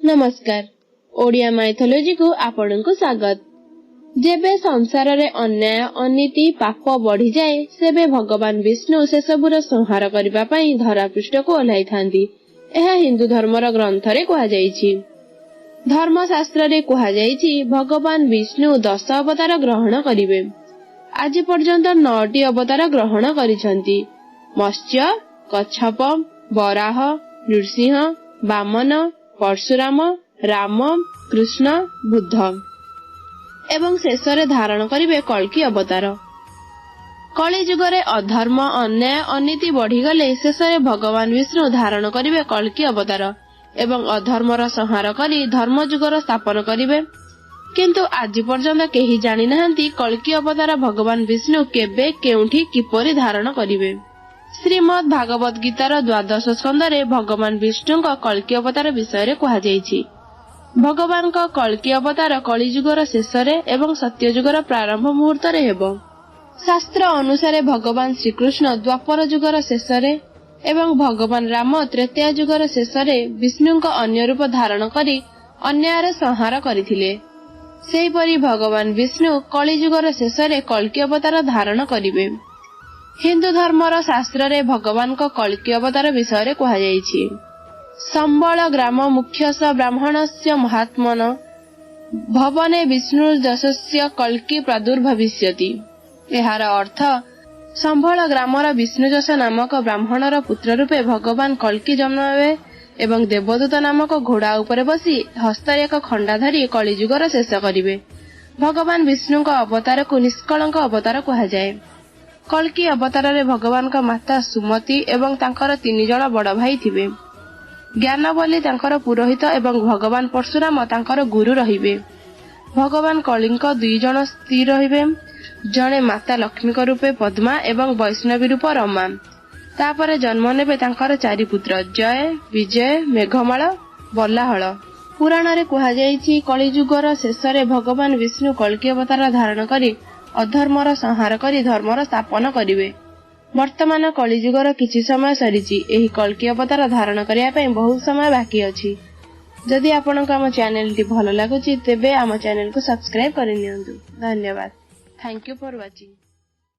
ନମସ୍କାର, ଓଡ଼ିଆ ମାଇଥୋଲୋଜିକୁ ଆପଣଙ୍କୁ ସ୍ୱାଗତ। ଯେବେ ସଂସାରରେ ଅନ୍ୟାୟ, ଅନୀତି, ପାପ ବଢିଯାଏ, ସେବେ ଭଗବାନ ବିଷ୍ଣୁ ସେସବୁର ସଂହାର କରିବା ପାଇଁ ଧରାପୃଷ୍ଠକୁ ଓହ୍ଲାଇଥାନ୍ତି। ଏହା ହିନ୍ଦୁ ଧର୍ମର ଗ୍ରନ୍ଥରେ କୁହାଯାଇଛି। ଧର୍ମଶାସ୍ତ୍ରରେ କୁହାଯାଇଛି, ଭଗବାନ ବିଷ୍ଣୁ 10 ଅବତାର ଗ୍ରହଣ କରିବେ। ଆଜି ପର୍ଯ୍ୟନ୍ତ 9ଟି ଅବତାର ଗ୍ରହଣ କରିଛନ୍ତି: ମତ୍ସ୍ୟ, କଚ୍ଛପ, ବରାହ, ନୃସିଂହ, ବାମନ, ପରଶୁରାମ, ରାମ, କୃଷ୍ଣ, ବୁଦ୍ଧ ଏବଂ ଶେଷରେ ଧାରଣ କରିବେ କଳ୍କୀ ଅବତାର। କଳିଯୁଗରେ ଅଧର୍ମ, ଅନ୍ୟାୟ, ଅନୀତି ବଢିଗଲେ ଶେଷରେ ଭଗବାନ ବିଷ୍ଣୁ ଧାରଣ କରିବେ କଳ୍କୀ ଅବତାର ଏବଂ ଅଧର୍ମର ସଂହାର କରି ଧର୍ମଯୁଗର ସ୍ଥାପନ କରିବେ। କିନ୍ତୁ ଆଜି ପର୍ଯ୍ୟନ୍ତ କେହି ଜାଣିନାହାନ୍ତି କଳ୍କୀ ଅବତାର ଭଗବାନ ବିଷ୍ଣୁ କେବେ, କେଉଁଠି, କିପରି ଧାରଣ କରିବେ। ଶ୍ରୀମଦ୍ ଭାଗବତ ଗୀତାର ଦ୍ୱାଦଶ ସ୍କନ୍ଧରେ ଭଗବାନ ବିଷ୍ଣୁଙ୍କ କଳ୍କୀ ଅବତାର ବିଷୟରେ କୁହାଯାଇଛି। ଭଗବାନଙ୍କ କଳ୍କୀ ଅବତାର କଳିଯୁଗର ଶେଷରେ ଏବଂ ସତ୍ୟଯୁଗର ପ୍ରାରମ୍ଭ ମୁହୂର୍ତ୍ତରେ ହେବ। ଶାସ୍ତ୍ର ଅନୁସାରେ ଭଗବାନ ଶ୍ରୀକୃଷ୍ଣ ଦ୍ୱାପର ଯୁଗର ଶେଷରେ ଏବଂ ଭଗବାନ ରାମ ତ୍ରେତୟା ଯୁଗର ଶେଷରେ ବିଷ୍ଣୁଙ୍କ ଅନ୍ୟ ରୂପ ଧାରଣ କରି ଅନ୍ୟାୟର ସଂହାର କରିଥିଲେ। ସେହିପରି ଭଗବାନ ବିଷ୍ଣୁ କଳିଯୁଗର ଶେଷରେ କଳ୍କୀ ଅବତାର ଧାରଣ କରିବେ। ହିନ୍ଦୁ ଧର୍ମର ଶାସ୍ତ୍ରରେ ଭଗବାନଙ୍କ କଳ୍କୀ ଅବତାର ବିଷୟରେ କୁହାଯାଇଛି। ସମ୍ବଳ ଗ୍ରାମ ମୁଖ୍ୟସ ବ୍ରାହ୍ମଣସ୍ୟ ମହାତ୍ମନ ଭବନେ ବିଷ୍ଣୁ ଯଶସ୍ୟ କଳ୍କୀ ପ୍ରାଦୁର୍ଭବିଷ୍ୟତି। ଏହାର ଅର୍ଥ, ସମ୍ଭଳ ଗ୍ରାମର ବିଷ୍ଣୁଯଶ ନାମକ ବ୍ରାହ୍ମଣର ପୁତ୍ର ରୂପେ ଭଗବାନ କଳ୍କୀ ଜନ୍ମ ହେବେ ଏବଂ ଦେବଦୂତ ନାମକ ଘୋଡ଼ା ଉପରେ ବସି ହସ୍ତରେ ଏକ ଖଣ୍ଡା ଧରି କଳିଯୁଗର ଶେଷ କରିବେ। ଭଗବାନ ବିଷ୍ଣୁଙ୍କ ଅବତାରକୁ ନିଷ୍କଳଙ୍କ ଅବତାର କୁହାଯାଏ। କଳ୍କୀ ଅବତାରରେ ଭଗବାନଙ୍କ ମାତା ସୁମତି ଏବଂ ତାଙ୍କର ତିନି ଜଣ ବଡ଼ ଭାଇ ଥିବେ। ଜ୍ଞାନ ବୋଲି ତାଙ୍କର ପୁରୋହିତ ଏବଂ ଭଗବାନ ପରଶୁରାମ ତାଙ୍କର ଗୁରୁ ରହିବେ। ଭଗବାନ କଳ୍କୀଙ୍କ ଦୁଇ ଜଣ ସ୍ତ୍ରୀ ରହିବେ, ଜଣେ ମାତା ଲକ୍ଷ୍ମୀଙ୍କ ରୂପେ ପଦ୍ମା ଏବଂ ବୈଷ୍ଣବୀ ରୂପ ରମା। ତାପରେ ଜନ୍ମ ନେବେ ତାଙ୍କର ଚାରି ପୁତ୍ର: ଜୟ, ବିଜୟ, ମେଘମାଳ, ବଲ୍ଲାହଳ। ପୁରାଣରେ କୁହାଯାଇଛି, କଳିଯୁଗର ଶେଷରେ ଭଗବାନ ବିଷ୍ଣୁ କଳ୍କୀ ଅବତାର ଧାରଣ କରି ଅଧର୍ମର ସଂହାର କରି ଧର୍ମର ସ୍ଥାପନ କରିବେ। ବର୍ତ୍ତମାନ କଳିଯୁଗର କିଛି ସମୟ ସରିଛି। ଏହି କଳ୍କୀ ଅବତାର ଧାରଣ କରିବା ପାଇଁ ବହୁତ ସମୟ ବାକି ଅଛି। ଯଦି ଆପଣଙ୍କୁ ଆମ ଚ୍ୟାନେଲଟି ଭଲ ଲାଗୁଛି, ତେବେ ଆମ ଚ୍ୟାନେଲକୁ ସବସ୍କ୍ରାଇବ କରିନିଅନ୍ତୁ। ଧନ୍ୟବାଦ। Thank you for watching.